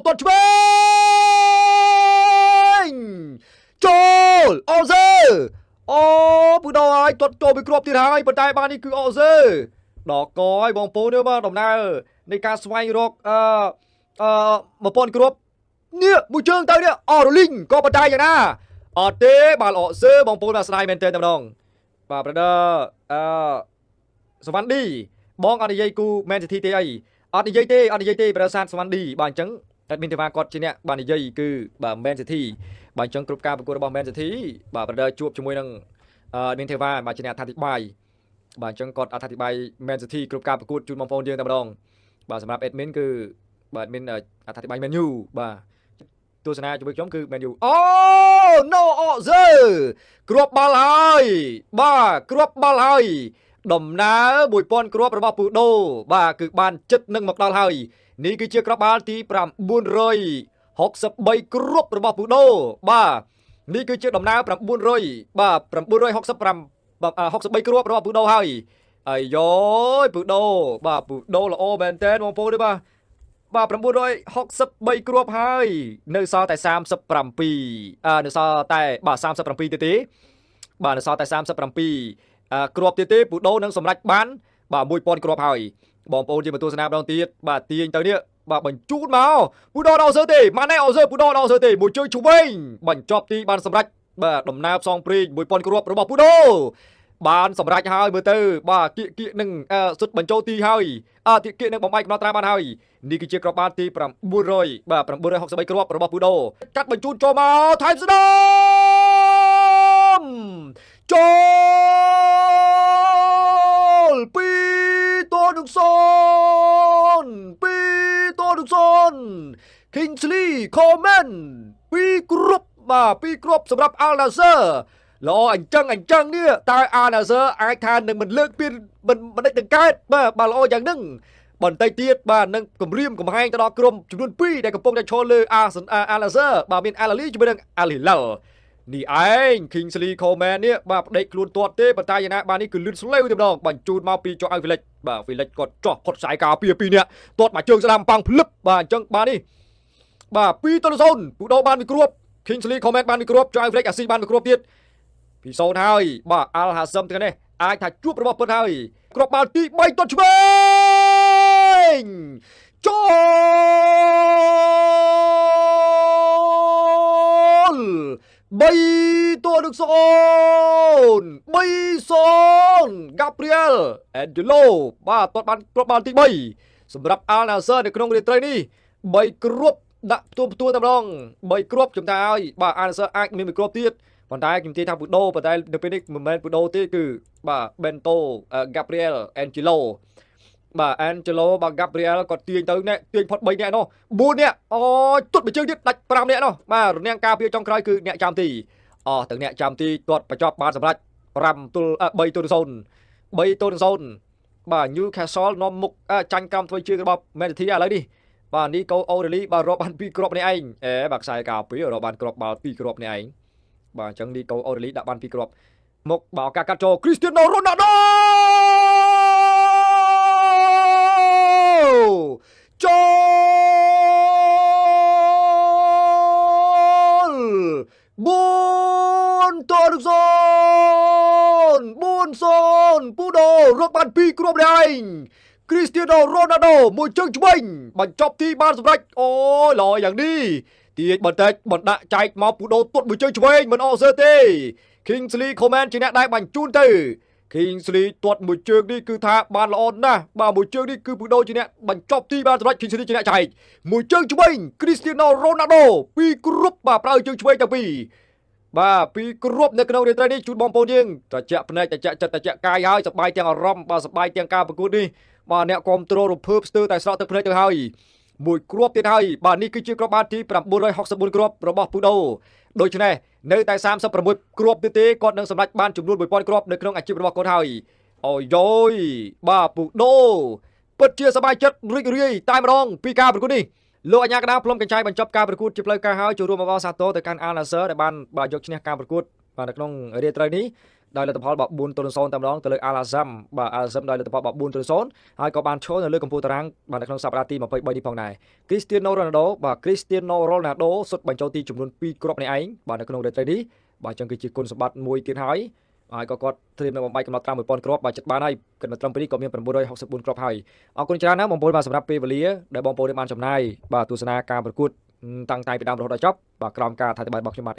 ទាត់ឆ្វេងចូលអូសេអូពូដោហើយទាត់ចូលពីគ្រាប់ទៀតហើយប៉ុន្តែបាននេះគឺអូសេដល់កហើយបងប្អូននេះបាទដំណើរនៃការស្វែងរកអឺអឺ1000គ្រាប់នេះមួយជើងទៅនេះអូរលីងក៏ប៉ុន្តែយ៉ាងណាអត់ទេបាល់អសេបងប្អូនបាទស្ដាយមែនទែនតែម្ដងបាទ brother អឺសវណ្ណឌីបងអត់និយាយគូ Man City ទេអីអត់និយាយទេអត់និយាយទេប្រសាទសវណ្ណឌីបាទអញ្ចឹង admin ទេវ៉ាគាត់ជាអ្នកបាទនិយាយគឺបាទ Man City បាទអញ្ចឹងគ្រប់ការប្រកួតរបស់ Man City បាទ brother ជួបជាមួយនឹង admin ទេវ៉ាបាទជាអ្នកអត្ថាធិប្បាយបាទអញ្ចឹងគាត់អត្ថាធិប្បាយ Man City គ្រប់ការប្រកួតជូនបងប្អូនយើងតែម្ដងបាទសម្រាប់ admin គឺបាទ admin អត្ថាធិប្បាយ Man U បាទទស្សនាជាមួយខ្ញុំគឺ Man U អូ no អូសេគ្រាប់បាល់ហើយបាទគ្រាប់បាល់ហើយដំណើរ1000គ្រាប់របស់ពូដូបាទគឺបានចិត្តនឹងមកដល់ហើយនេះគឺជាគ្រាប់បាល់ទី963គ្រាប់របស់ពូដូបាទនេះគឺជាដំណើរ900បាទ965បាទ63គ្រាប់របស់ពូដូហើយអាយយពូដូបាទពូដូល្អមែនតើបងប្អូនទេបាទបាទ963គ្រាប់ហើយនៅសល់តែ37អឺនៅសល់តែបាទ37ទៀតទេបាទនៅសល់តែ37អឺគ្រាប់ទៀតទេពូដូនឹងសម្រេចបានបាទ1000គ្រាប់ហើយបងប្អូនជាបន្ទស្សនាម្ដងទៀតបាទទាញទៅនេះបាទបញ្ជូនមកពូដូដល់សើទេម៉ាណែអសើពូដូដល់សើទេមួយជើងឆ្វេងបញ្ចប់ទីបានសម្រេចបាទដំណើរផ្សងព្រេង1000គ្រាប់របស់ពូដូបានសម្រេចហើយមើលទៅបាទគៀកគៀកនឹងសុទ្ធបញ្ចូលទីហើយអើគៀកគៀកនឹងបំបែកកំណត់ត្រាបានហើយនេះគឺជាគ្រាប់បាល់ទី900បាទ963គ្រាប់របស់ពូដូកាត់បញ្ជូនចូលមកថែមស្ដាមចូល2-0 2-0 Kingsley Coman ពីរគ្រាប់បាទពីរគ្រាប់សម្រាប់ Al Nassr ល្អអញ្ចឹងអញ្ចឹងនេះតើ Al Nassr អាចថានឹងមិនលើកពីមិនមិនដេចនឹងកើតបាទបាទល្អយ៉ាងហ្នឹងបន្តិចទៀតបាទនឹងគម្រាមកំហែងទៅដល់ក្រុមចំនួន2ដែលកំពុងតែឈរលើ Al Nassr បាទមាន Al Ahly ជាមួយនឹង Al Hilal នេះឯង Kingsley Coman នេះបាទផ្ដេកខ្លួនទាត់ទេប៉ុន្តែយ៉ាងណាបាទនេះគឺលឿនស្លេវតែម្ដងបញ្ជូនមកពីចុះឲ្យ Felix បាទ Felix គាត់ចោះផុតខ្សែការពារពីរនាក់ទាត់មកជើងស្ដាំប៉ាំងភ្លឹបបាទអញ្ចឹងបាទនេះបាទ2-0ពូដូបានមួយគ្រាប់ Kingsley Coman បានមួយគ្រាប់ចុះឲ្យ Felix អាស៊ីបានមួយគ្រាប់ទៀត2-0ហើយបាទ Al Hasem ទាំងនេះអាចថាជួបរបស់ពិតហើយគ្រាប់បាល់ទី3ទាត់ឆ្វេងចូល3-0 3-0 Gabriel Angelo បាទទាត់បានគ្រាប់បាល់ទី3សម្រាប់ Al Nassr នៅក្នុងរាត្រីនេះ3គ្រាប់ដាក់ផ្ទួផ្ទួតែម្ដង3គ្រាប់ខ្ញុំថាឲ្យបាទ Al Nassr អាចមានមួយគ្រាប់ទៀតប៉ុន្តែខ្ញុំនិយាយថាពូដូប៉ុន្តែនៅពេលនេះមិនមែនពូដូទេគឺបាទ Bento Gabriel Angelo បាទ Angelo បាទ Gabriel គាត់ទាញទៅនេះទាញផុត3នាក់នោះ4នាក់អូយទុតមួយជើងទៀតដាច់5នាក់នោះបាទរនាំងការពារចុងក្រោយគឺអ្នកចាំទីអស់ទាំងអ្នកចាំទីទាត់បញ្ចប់បានសម្រាប់5ទល់3ទល់0 3-0បាទ Newcastle នាំមុខចាញ់កម្មធ្វើជើងរបស់ Man City ឥឡូវនេះបាទនីកូអូរ៉េលីបាទរាប់បាន2គ្រាប់នេះឯងអេបាទខ្សែការពាររាប់បានគ្រាប់បាល់2គ្រាប់នេះឯងបាទអញ្ចឹងនីកូអូរ៉េលីដាក់បាន2គ្រាប់មកបាទឱកាសកាត់ចូល Cristiano Ronaldo ចូល4-0 4-0ពូដូរកបាន2គ្រាប់នេះឯង Cristiano Ronaldo មួយជើងឆ្វេងបញ្ចប់ទីបានសម្រេចអូយល្អយ៉ាងនេះទាញបន្តិចបណ្ដាក់ចែកមកពូដូទាត់មួយជើងឆ្វេងមិនអស់សើទេ Kingsley Coman ជាអ្នកដែលបញ្ជូនទៅ Kingsley ទាត់មួយជើងនេះគឺថាបានល្អណាស់បាទមួយជើងនេះគឺពូដូជាអ្នកបញ្ចប់ទីបានសម្រេច Kingsley ជាអ្នកចែកមួយជើងឆ្វេង Cristiano Ronaldo ពីរគ្រាប់បាទប្រើជើងឆ្វេងទាំងពីរបាទពីរគ្រាប់នៅក្នុងរាត្រីនេះជូនបងប្អូនយើងត្រជាក់ភ្នែកត្រជាក់ចិត្តត្រជាក់កាយហើយសប្បាយទាំងអារម្មណ៍បាទសប្បាយទាំងការប្រកួតនេះបាទអ្នកគ្រប់គ្រងរំភើបស្ទើរតែស្រក់ទឹកភ្នែកទៅហើយមួយគ្រាប់ទៀតហើយបាទនេះគឺជាគ្រាប់បាល់ទី964គ្រាប់របស់ពូដូដូច្នេះនៅតែ36គ្រាប់ទៀតទេគាត់នឹងសម្រេចបានចំនួន1000គ្រាប់នៅក្នុងអាជីពរបស់គាត់ហើយអូយយបាទពូដូពិតជាសប្បាយចិត្តរីករាយតែម្ដងពីការប្រកួតនេះលោកអញ្ញាកដាផ្លុំកញ្ចៃបញ្ចប់ការប្រកួតជាផ្លូវការហើយចូលរួមអបអរសាទរទៅកាន់ Al Nassr ដែលបានបាទយកឈ្នះការប្រកួតបាទនៅក្នុងរាត្រីនេះ ដោយលទ្ធផលបាទ4-0តែម្ដងទៅលើ Al Azam បាទ Al Azam ដោយលទ្ធផលបាទ4-0ហើយក៏បានឈរនៅលើកំពូលតារាងបាទនៅក្នុងសប្តាហ៍ទី23នេះផងដែរ Cristiano Ronaldo បាទ Cristiano Ronaldo សុទ្ធបញ្ចូលទីចំនួន2គ្រាប់នេះឯងបាទនៅក្នុងរាត្រីនេះបាទអញ្ចឹងគឺជាគុណសម្បត្តិមួយទៀតហើយហើយក៏គាត់ត្រៀមនឹងបំបែកកំណត់ត្រា1000គ្រាប់បាទចិត្តបានហើយគិតមកត្រឹមពេលនេះក៏មាន964គ្រាប់ហើយអរគុណច្រើនណាស់បងប្អូនបាទសម្រាប់ពេលវេលាដែលបងប្អូនបានចំណាយបាទទស្សនាការប្រកួតតាំងតែពីដើមរហូតដល់ចប់បាទក្រោមការអធិប្បាយរបស់ខ្ញុំបាទ។